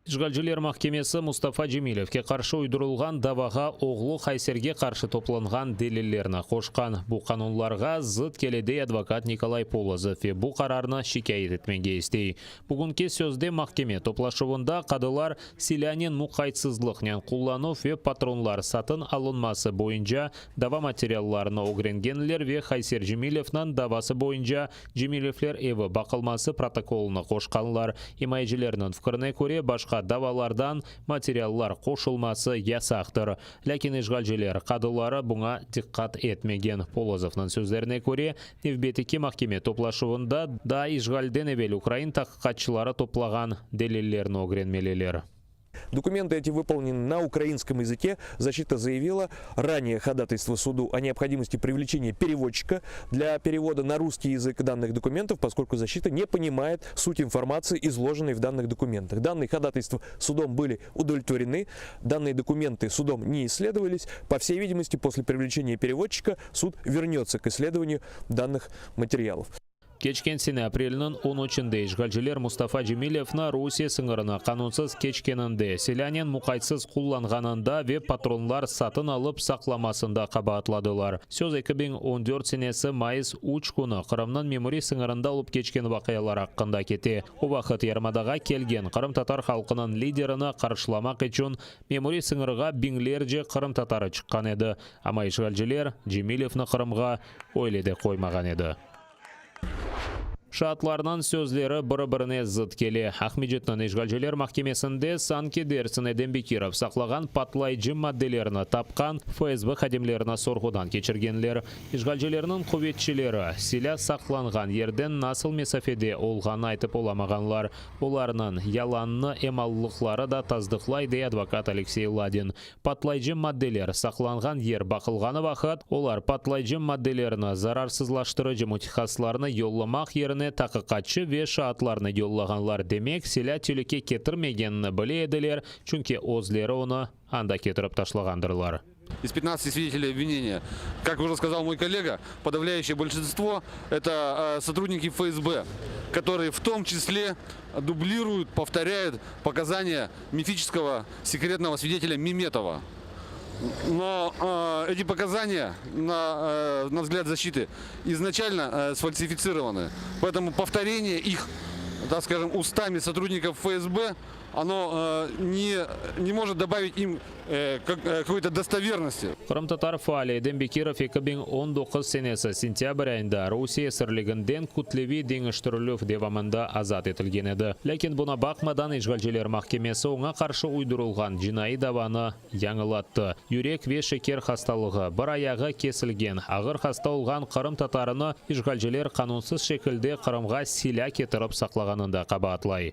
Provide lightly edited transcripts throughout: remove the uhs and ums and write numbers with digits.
İşğalciler mahkemesi Mustafa Cemilevge qarşı uydurılğan davağa oğlu Hayserge qarşı toplanğan delillerni qoşqan. Bu qanunlarğa zıt kele, dey advokat Nikolay Polozov ve bu qararnı şikâyet etmege istey. Bugünki sözde mahkeme toplaşuvında qadılar silânen muqaytsızlıqnen qullanuv ve patronlar satın alınması boyunca dava materiallarını ögrengenler ve Hayser Cemilevniñ davası boyunca Cemilevler evi baqılması protokolını qoşqanlar. İmayecilerniñ fikrine köre, başqa davalardan materiallar qoşulması yasaqtır. Lâkin işğalciler qadıları buña diqqat etmegen. Polozovnıñ sözlerine köre, nevbetteki mahkeme toplaşuvında daa işğalden evel ukrain taqiqatçıları toplağan delillerni ögrenmeliler. Dokumenты эти выполнены на украинском языке. Защита заявила ранее ходатайство суду о необходимости привлечения переводчика для перевода на русский язык данных документов, поскольку защита не понимает суть информации, изложенной в данных документах. Данные ходатайства судом были удовлетворены, данные документы судом не исследовались. По всей видимости, после привлечения переводчика суд вернется к исследованию данных материалов. Keçken sene aprelniñ 13-nde işğalciler Mustafa Cemilevni Rusiye sıñırını qanunsız keçkeninde, silânen muqaytsız qullanğanında ve patronlar satın alıp saqlamasında qabaatladılar. Söz 2014 senesi mayıs 3 künü Qırımnıñ memuriy sıñırında olıp keçken vaqialar aqqında kete. O vaqıt yarımadağa kelgen qırımtatar halqınıñ liderini qarşılamaq içün memuriy sıñırğa biñlerce qırımtatarı çıqqan edi. Amma işğalciler Cemilevni Qırımğa öyle de qoymağan edi. Şaatlarnıñ sözleri biri-birine zıt kele. Aqmescitniñ işğalciler mahkemesinde sanki dersin Edem Bekirov saqlağan patlayıcı maddelerni tapqan FSB hadimlerini sorğudan keçirgenler. İşğalcilerniñ quvetçileri, silâ saqlanğan yerden nasıl mesafede olğanını aytıp olamağanlar. Olarnıñ yalannı emallıqları da tasdıqlay, dey advokat Aleksey Ladin. Patlayıcı maddeler saqlanğan yer baqılğanı vaqıt, olar patlayıcı maddelerni zararsızlaştırıcı mütehassıslarnı yollamaq yerine taqiqatçı ve şaatlarnı yollağanlar, demek, silâ telüke ketirmegenini bile ediler, çünki özleri onı anda ketirip taşlağandırlar. Из 15 свидетелей обвинения, как уже сказал мой коллега, подавляющее большинство это сотрудники ФСБ, которые в том числе дублируют, повторяют показания мифического секретного свидетеля Меметова. Но э, эти показания, на, э, на взгляд защиты, изначально э, сфальсифицированы. Поэтому повторение их, так скажем, устами сотрудников ФСБ, оно э, не, не может добавить им э, как, э, какой-то достоверности. Qırımtatar faali Edem Bekirov 2019 senesi sentâbr ayında Rusiye esirliginden kütleviy deñiştirilüv devamında azat etilgen edi. Lâkin buña baqmadan işğalciler mahkemesi oña qarşı uydurılğan cinaiy davanı yañılattı. Yürek ve şeker hastalığı, bir ayağı kesilgen, ağır hasta olğan qırımtatarını işğalciler qanunsız şekilde Qırımğa silâ ketirip saqlağanında qabaatlay.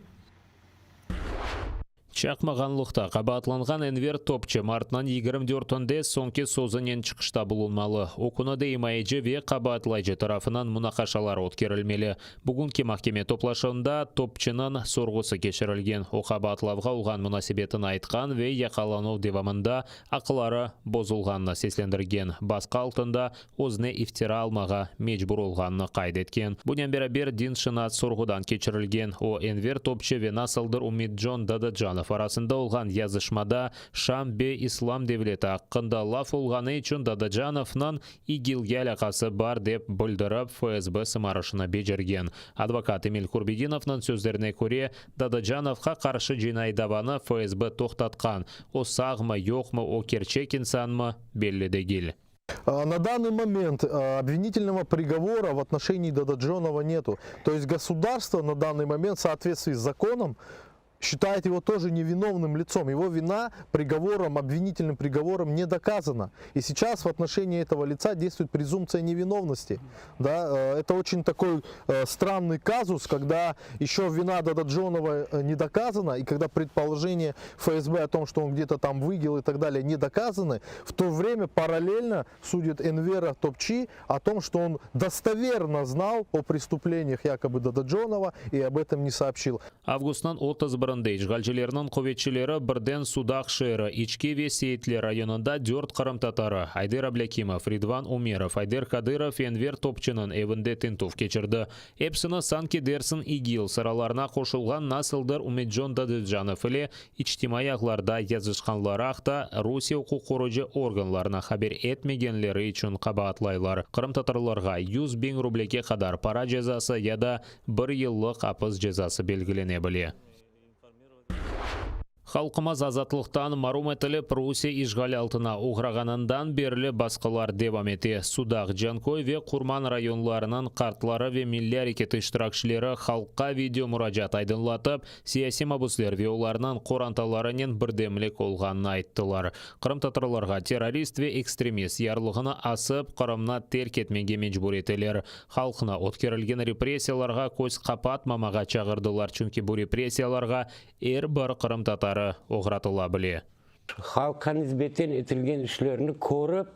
Çaqmağanlıqta qabaatlanğan Enver Topçı martnıñ 24-ünde soñki sözünen çıqışta bulunmalı. O künü de imayeci ve qabaatlayıcı tarafından munaqaşalar ötkerilmeli. Bugünki mahkeme toplaşuvında Topçınıñ sorğusı keçirilgen. O, qabaatlavğa olğan munasebetini aytqan ve yaqalanuv devamında aqları bozulğanını seslendirgen, basqı altında özüne iftira almağa mecbur olğanını qayd etken. Bunen beraber, dinşınas sorğudan keçirilgen. O, Enver Topçı ve nasıldır Ümitcon Dadacanov arasında olğan yazışmada Şam ve İslam devleti aqqında laf olğanı içün Dadacanovnıñ İGİLge alâqası bar dep bildirip, FSB sımarışını becergen. Advokat Emil Kurbedinovnıñ sözlerine köre, Dadacanovğa qarşı cinaiy davanı FSB toqtatqan. O sağmı, yoqmı, o kerçek insanmı, belli degil. На данный момент обвинительного приговора в отношении Дададжонова нету. То есть государство на данный момент в соответствии с законом считает его тоже невиновным лицом. Его вина приговором, обвинительным приговором не доказана. И сейчас в отношении этого лица действует презумпция невиновности. Да, это очень такой странный казус, когда еще вина Дададжонова не доказана, и когда предположение ФСБ о том, что он где-то там в ИГИЛ и так далее, не доказаны, в то время параллельно судит Энвера Топчи о том, что он достоверно знал о преступлениях якобы Дададжонова и об этом не сообщил. Avgustnıñ 31. birinde işğalcilerniñ quvetçileri birden Sudaq şeeri, İçki ve Seyitler rayonında dört qırımtatarı, Ayder Ablâkimov, Ridvan Umerov, Ayder Kadırov, Enver Topçınıñ evinde tintüv keçirdi. Epsini sanki dersiñ İGİL sıralarına qoşulğan nasıldır Ümetcon Dadıcanov ile içtimaiy ağlarda yazışqanları aqta Rusiye uquqqorucı organlarına haber etmegenleri içün qabaatlaylar. Qırımtatarlarğa 100 biñ rublege qadar para cezası ya da bir yıllıq apis cezası belgilene bile. Halqımız azatlıqtan marum etilip, Rusiye işğali altına oğrağanından berli basqılar devam ete. Sudaq, Canköy ve Qurman rayonlarınıñ qartları ve milliy areketi iştirakçileri halqqa video muracaat aydınlatıp, siyasiy mabüsler ve olarnıñ qorantalarınen birdemlik olğanını ayttılar. Qırımtatarlarğa terrorist ve ekstremist yarlığını asıp, Qırımnı terk etmege mecbur eteler. Halqnı ötkerilgen repressiyalarğa köz qapatmamağa çağırdılar, çünki bu repressiyalarğa er bir qırımtatarı oğratıla bile. Halqqa nisbeten etilgen işlerni körip,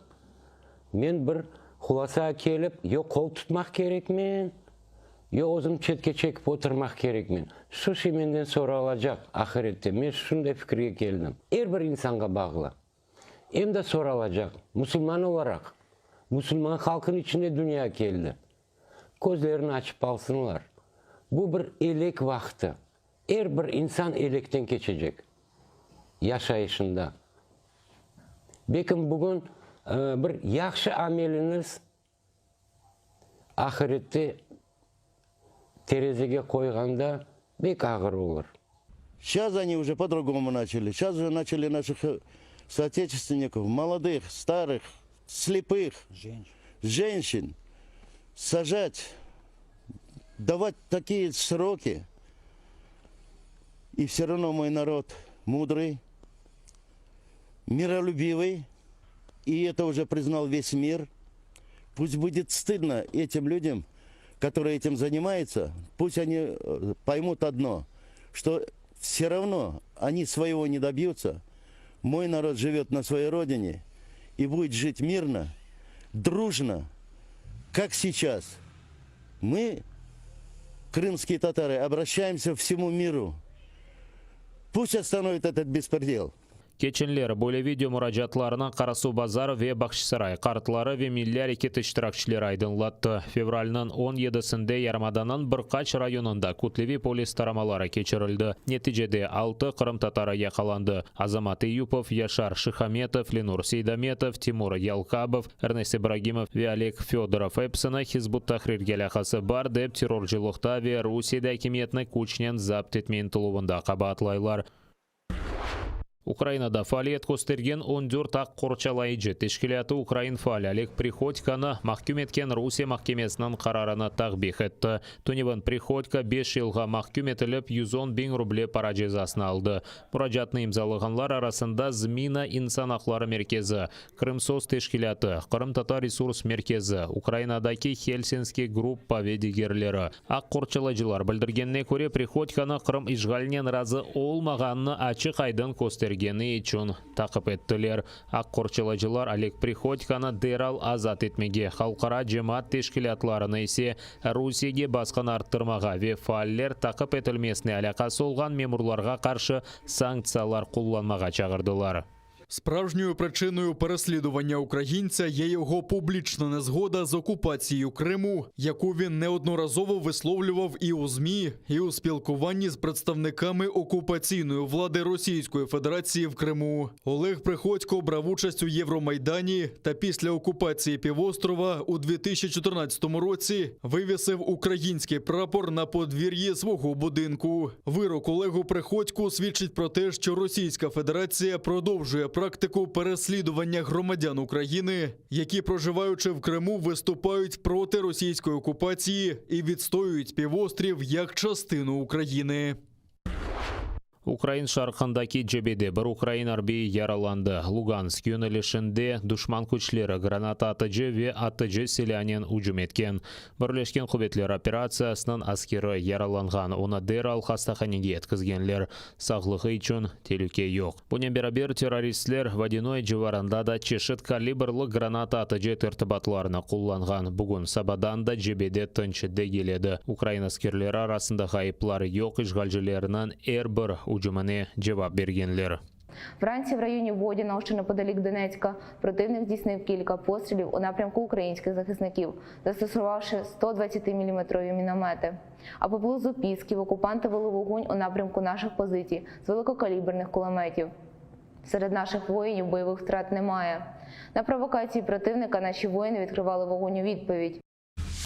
men bir hulâsağa kelip, yo qol tutmaq kerekmen, yo özüm çetke çekip oturmaq kerekmen. Şu şey menden soralacaq ahirette. Men şunday fikirge keldim. Er bir insanğa bağlı. Em de soralacaq, musulman olaraq, musulman halqınıñ içinde dünyağa keldi. Közlerini açıp alsınlar. Bu bir elek vaqtı. Er bir insan elekten keçecek yaşayışında. Belkim bugün bir yahşı ameliñiz ahirette terezege qoyğanda bek ağır olur. Сейчас они уже по-другому начали. Сейчас уже начали наших э, соотечественников, молодых, старых, слепых, женщин сажать, давать такие сроки. И все равно мой народ мудрый, миролюбивый, и это уже признал весь мир. Пусть будет стыдно этим людям, которые этим занимаются, пусть они э, поймут одно, что все равно они своего не добьются. Мой народ живет на своей родине и будет жить мирно, дружно, как сейчас. Мы, крымские татары, обращаемся всему миру. Пусть остановит этот беспредел. Keçenleri böyle video muracaatlarını Qarasuvbazar ve Bağçasaray qartları ve milliy areket iştirakçileri aydınlattı. Fevralniñ 17-sinde yarımadanıñ bir qaç rayonında kütleviy polis taramaları keçirildi. Neticede 6 qırımtatarı yaqalandı. Azamat Eyupov, Yaşar Şihametov, Lenur Seydametov, Timur Yalkabov, Ernest İbragimov ve Oleg Fedorov epsini Hizb ut-Tahrirge alâqası bar dep terrorcılıqta ve Rusiyede akimiyetni küçnen zapt etme ıntıluvında qabaatlaylar. Ukrainada faaliyet köstergen 14 aq qorçalayıcı teşkilâtı ukrain faali Oleg Prihodkonı mahküm etken Rusiye mahkemesiniñ qararını takbih etti. Tünevin Prihodko 5 yılğa mahküm etilip 110 biñ ruble para cezasını aldı. Muracaatnı imzalağanlar arasında ZMINA insan aqları merkezi, Krımsos teşkilâtı, Qırımtatar resurs merkezi, Ukrainadaki Helsinki gruppa ve digerleri. Aq qorçalayıcılar bildirgenine köre Prihodkonı Qırım işğalinen razı olmağanını açıq aydın köstergeni içün taqip ettiler. Aq qorçalayıcılar Oleg Prihodkonı deral azat etmege, halqara cemaat teşkilâtlarını ise Rusiyege basqını arttırmağa ve faaller taqip etilmesine alâqası olğan memurlarğa qarşı sanktsiyalar qullanmağa çağırdılar. Справжньою причиною переслідування українця є його публічна незгода з окупацією Криму, яку він неодноразово висловлював і у ЗМІ, і у спілкуванні з представниками окупаційної влади Російської Федерації в Криму. Олег Приходько брав участь у Євромайдані та після окупації півострова у 2014 році вивісив український прапор на подвір'ї свого будинку. Вирок Олегу Приходьку свідчить про те, що Російська Федерація продовжує практику переслідування громадян України, які, проживаючи в Криму, виступають проти російської окупації і відстоюють півострів як частину України. Ukrain şarqındaki cebede bir ukrain arbiyi yaralandı. Lugansk yönelişinde duşman küçleri granata atıcı ve atıcı silânen ücüm etken. Birleşken quvetler operatsiyasınıñ askeri yaralanğan, onı deral hastahanege yetkizgenler. Sağlığı içün telüke yoq. Bunen beraber, terroristler Vodânoye civarında da çeşit kalibrlı granata atıcı tertibatlarını qullanğan. Bugün sabadan da cebede tınç degil edi. Ukrain askerleri arasında ğayıplar yoq, işğalcilerniñ er bir ücümine cevap bergenler. Вранці в районі Водяного, що неподалік Донецька, противник здійснив кілька пострілів у напрямку українських захисників, застосувавши 120-мм міномети. А поблизу Пісків окупанти вели вогонь у напрямку наших позицій з великокаліберних кулеметів. Серед наших воїнів бойових втрат немає. На провокації противника наші воїни відкривали вогонь у відповідь.